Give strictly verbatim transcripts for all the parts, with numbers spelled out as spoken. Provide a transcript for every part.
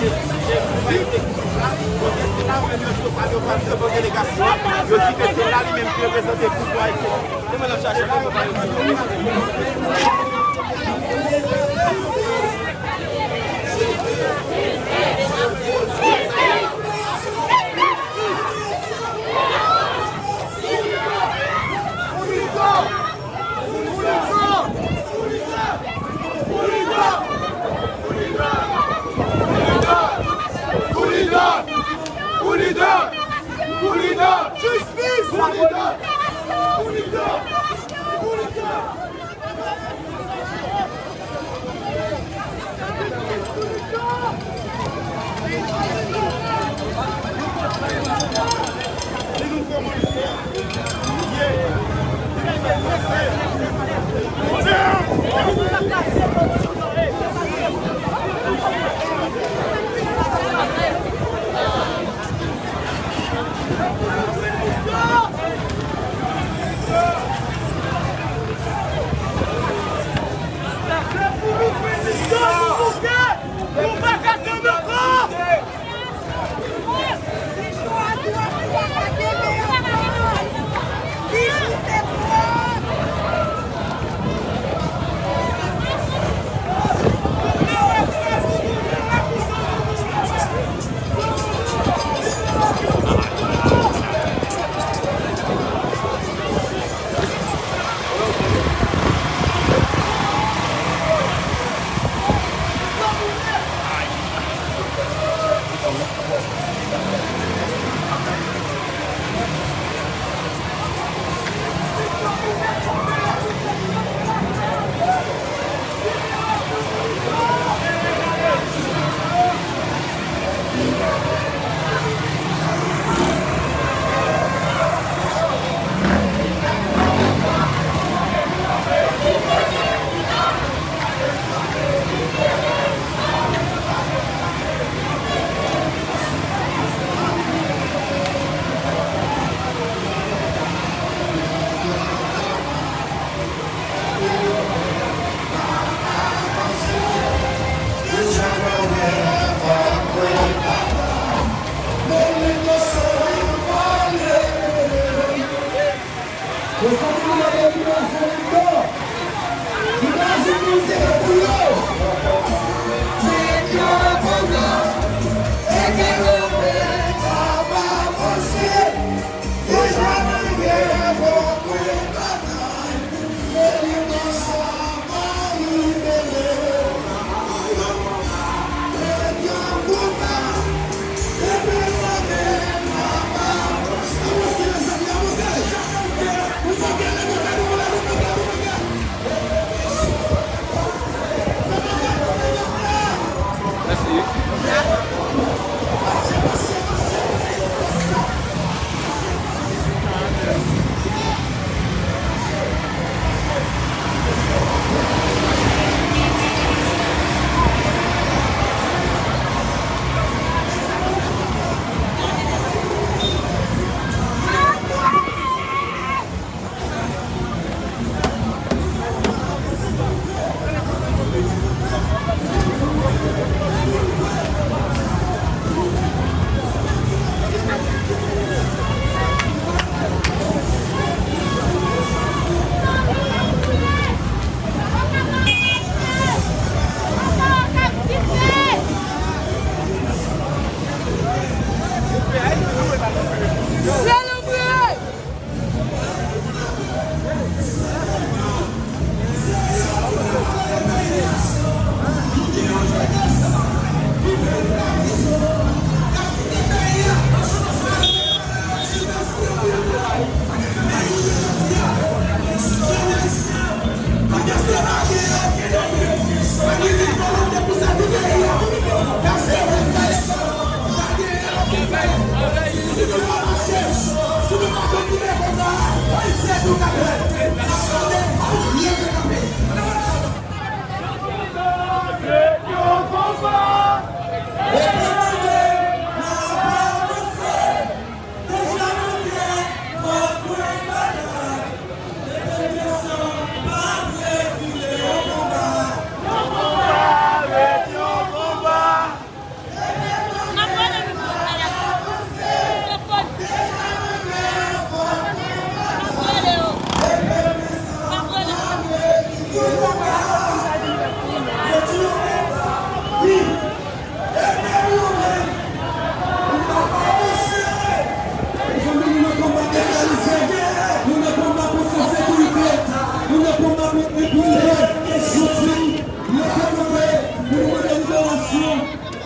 Kote se la menm yo di yo pral devan delegasyon an, yo di ke se la li menm ki reprezante pouvwa, etsetera. Pou lidè! Pou lidè! Pou lidè! Jistis! Pou lidè! Pou lidè! Pou lidè!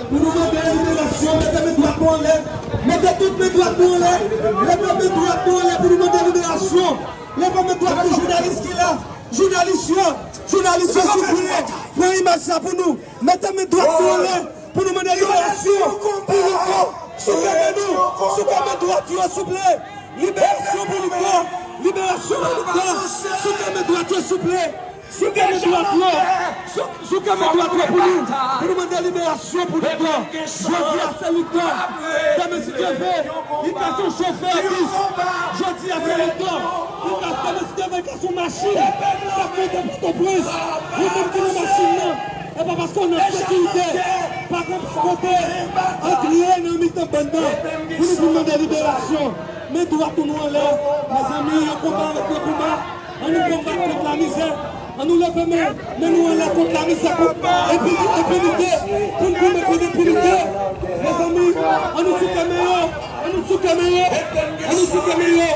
Pou nou mande liberasyon, mete men dwat nou anlè. Mete tout men dwat nou anlè. Leve men dwat nou anlè pou nou mande liberasyon. Leve men dwat nou, jounalis ki la. Jounalis yo, jounalis yo, souple, pran imaj sa pou nou. Mete men dwat nou anlè pou nou mande liberasyon pou Louko. Souke men nou, souke men dwat yo, souple. Liberasyon pou Louko. Liberasyon pou Louko. Souke men dwat yo, souple. Souke men dwat yo. Sou- Souke men dwat yo pou nou. Pou nou mande liberasyon pou Louko. Jodi a se Louko. Demen si Dye vle, li ka se yon chofè bis. Jodi a se Louko. Li ka, demen si Dye vle, li ka se yon machin k ap monte Pòtoprens. Yon moun ki nan machin nan, e pa paske w nan sekirite. Pa gen kote antre nan mitan bann nan pou nou vin mande liberasyon. Men dwat nou anlè, mezanmi, yon konba avèk yon konba. Ann nou konbat kont lamizè. Ann nou leve men, men nou anlè kont lamizè, kont enpi-, enpinite. Pou n konbat kont enpinite. Mezanmi, ann nou souke men yo. Ann nou souke men yo. Ann nou souke men yo.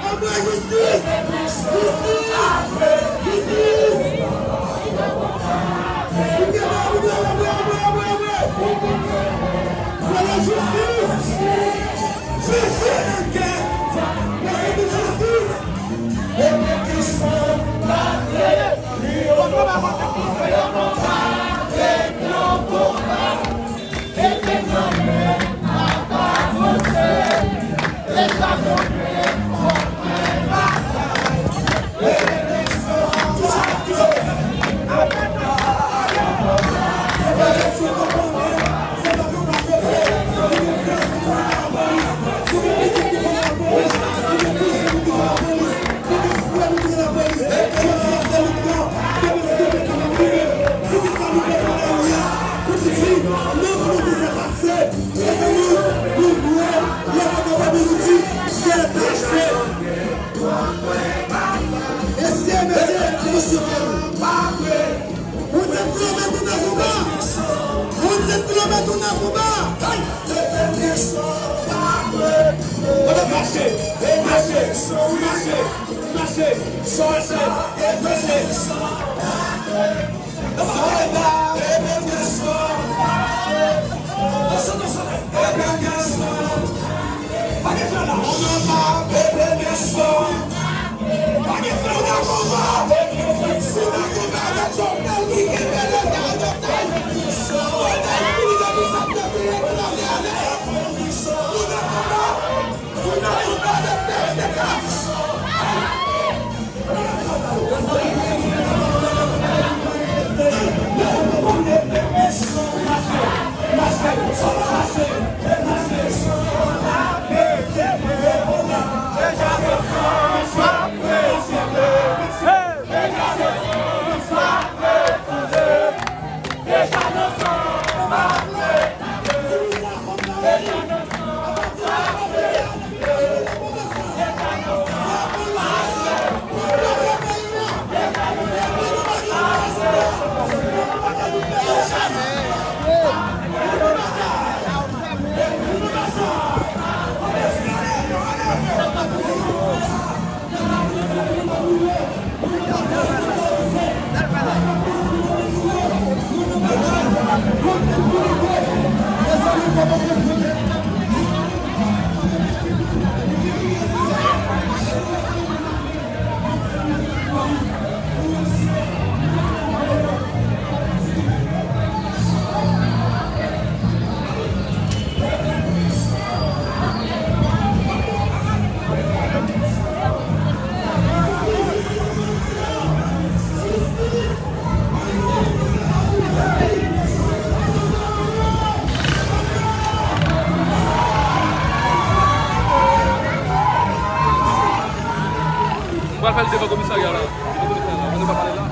Anmwe jistis! Jistis! Jistis! Anmwe, anmwe, anmwe, anmwe, anmwe, anmwe! Vwè lajistis! Jistis! Mezanmi, jistis! Mesye, mesye, mesye, mesye. Yon ti kilomèt ou nan konba. Yon ti kilomèt ou nan konba. Mache, mache, mache, mache, mache, mache. M pral fè l devan komisarya la. Devan komisarya la. Mwen pa pale la.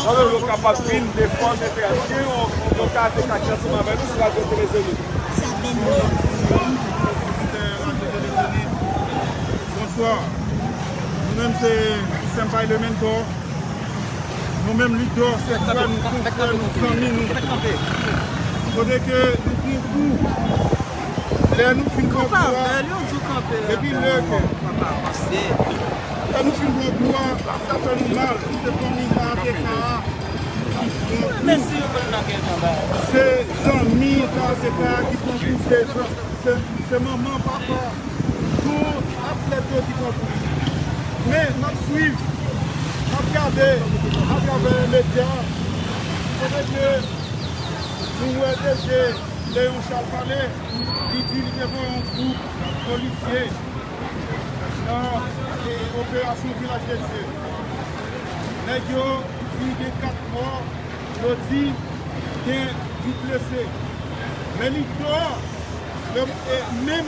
Alò, yo kapab vin defann entèvansyon, yo ka te kase ansanm avè nou sou Radyo Tele Zenith. Bonswa. Nou menm se Senpay Lementor. Nou menm Lit Dò, se frè nou, konfrè nou, zanmi nou. Kote ke nou pran kou. Lè nou fin pran kou a, depi lè ke, lè nou fin pran kou a, sa fè nou mal. Si se fanmi K T K a, se zanmi K T K a ki pran kou, se, se, se manman, papa. Tout atlèt yo ki pran kou. Men, n ap swiv, n ap gade atravè medya, kote ke nou wè D G Léon Charles pale, li di li te voye yon gwoup polisye nan, e, operasyon Vilaj de Dye. Nèg yo di gen kat mò, yo di gen uit blese. Men Lit Dò, menm, e, menm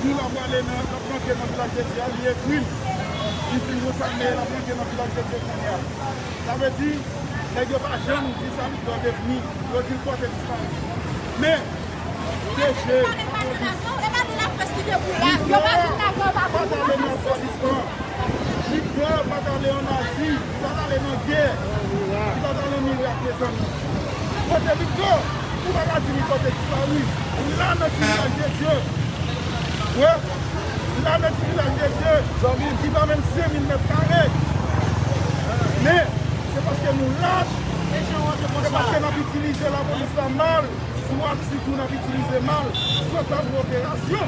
jou l ap prale nan, l ap rantre nan Vilaj de Dye a, li ekri m. Li di m konsa, men l ap rantre nan Vilaj de Dye kounye a. Sa vle di, nèg yo pa janm di sa Lit Dò te vini. Yo di l pòte disparu. Men, D G, lapolis, Lit Dò pa t ale nan Afganistan. Lit Dò pa t ale ann Azi, li pa t ale nan gè, li pa t ale ann Irak, mezanmi. Kote Lit Dò? Ou pa ka di li pòte disparu. Li la nan ti Vilaj de Dye. Wi, li la nan ti Vilaj de Dye, ki pa menm senk mil mèt kare. Men, se paske nou lach, se paske n ap itilize lapolis la mal. Swat sitou n ap itilize mal, swat la pou operasyon.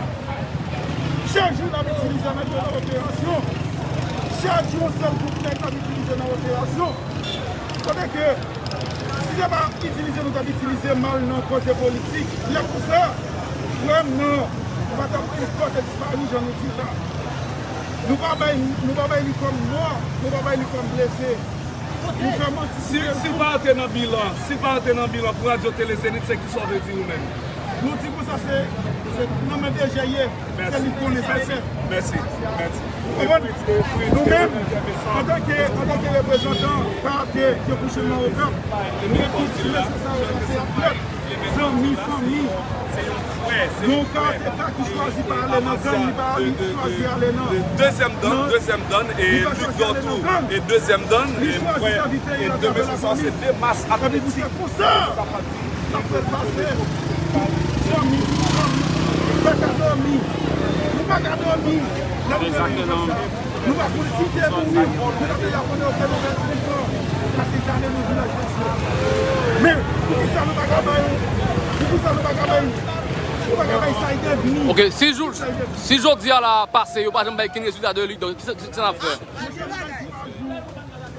Chak jou n ap itilize nèg yo nan operasyon. Chak jou yon sèl gwoup nèg n ap itilize nan operasyon. Kote ke, si se pa itilize nou t ap itilize mal nan koze politik, lè konsa, frè m nan, nou pa t ap pòte disparu jan nou di la. Nou pa bay, nou pa bay li kòm mò, nou pa bay li kòm blese. Nou fè manti. Si, si l pa antre nan bilan, si l pa antre nan bilan pou Radyo Tele Zenith, se kisa w vle di ou menm? Nou di konsa se, se nan men D G ye, se li konnen sa l fè. Mèsi, mèsi. Ou konprann? Nou menm, antanke, antanke reprezantan K T K pou Chanjman Okap, nou tout ti mesye sa yo se atlèt, zanmi, fanmi. Yon K T K ki chwazi pa ale nan gang, li pa chwazi ale nan, nan, li pa chwazi ale nan gang. Li chwazi sèvi peyi l atravè lapolis. Epi pou fè konsa, n ap fè l pase. Zanmi, zanmi, nou pa ka dòmi. Nou pa ka dòmi. Lè nou reyini konsa, nou pa konn si te mouri, nou pa te la konnen okenn nouvèl sou li pran. Paske gade nou Vilaj de Dye. Men, poukisa nou pa ka bay, poukisa nou pa ka bay, nou pa ka bay sa l devni? Ok, si jou, si jodi a la pase, yo pa janm bay kenn rezilta de li, donk, kisa, kisa n ap fè?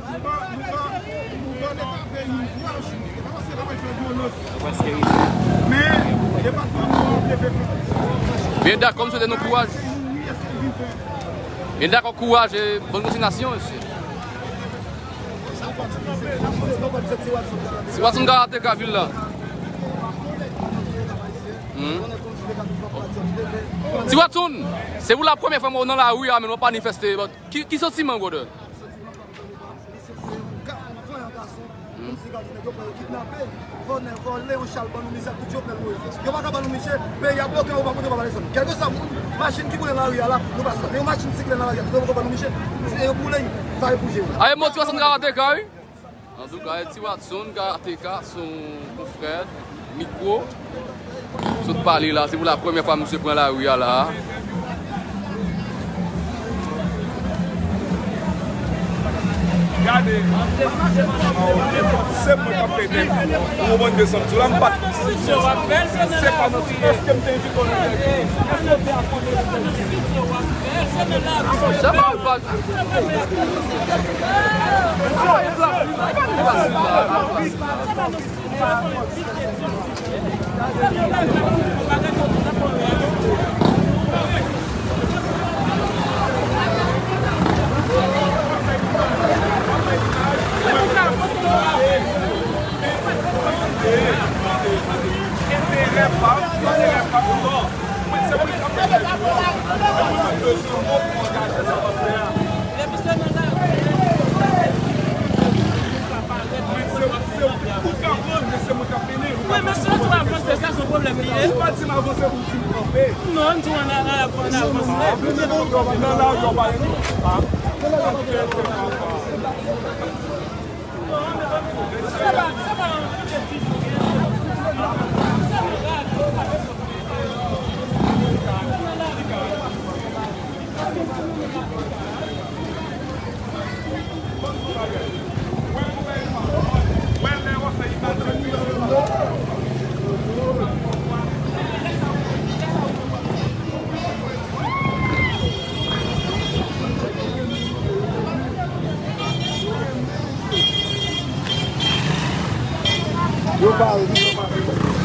Nou pa, nou pa, nou pa leta peyi nou twa jou. E pa paske n ap fè vyolans. Men, depatman nou an ap leve kanpe. Byen dakò, m swete nou kouraj. Byen dakò, kouraj e bòn kontinasyon, mesye. Se Watson Karateka vil la. Ti Watson, se pou la premyè fwa mwen nan lari a, men mwen pa manifeste. Ki, ki santiman, brother? Kòmsi gade nèg yo pran yo kidnape, vòlè, vòlè yon chal ban nou mizè tout Jovenel Moïse. Yo pa ka ban nou mizè, peyi a bloke, yo pa kote pa pale sòt. Kèlkeswa moun, machin ki boule nan lari a la, nou pa sòt. Men yon machin sikile nan lari a, nou poko ban nou mizè. Se yo boule, sa yo bouje. Aye, motivasyon karateka, wi. Antouka, Ti Watson, karateka, se yon konfrè, mikwo. Sot pale la, se pou la premyè fwa misye pran lari a la. Gade. Se mwen k ap pede. Ou konprann de sa m di w la, m pa t. Se pa nan ti èske m te envite w nan. Wi, men si nou tou avanse, sa se yon pwoblèm li ye. Ou pa di m avanse pou m di m kanpe. Non, m di w ann avanse. Nan lari a, pa gen. Yo bare, yo bare.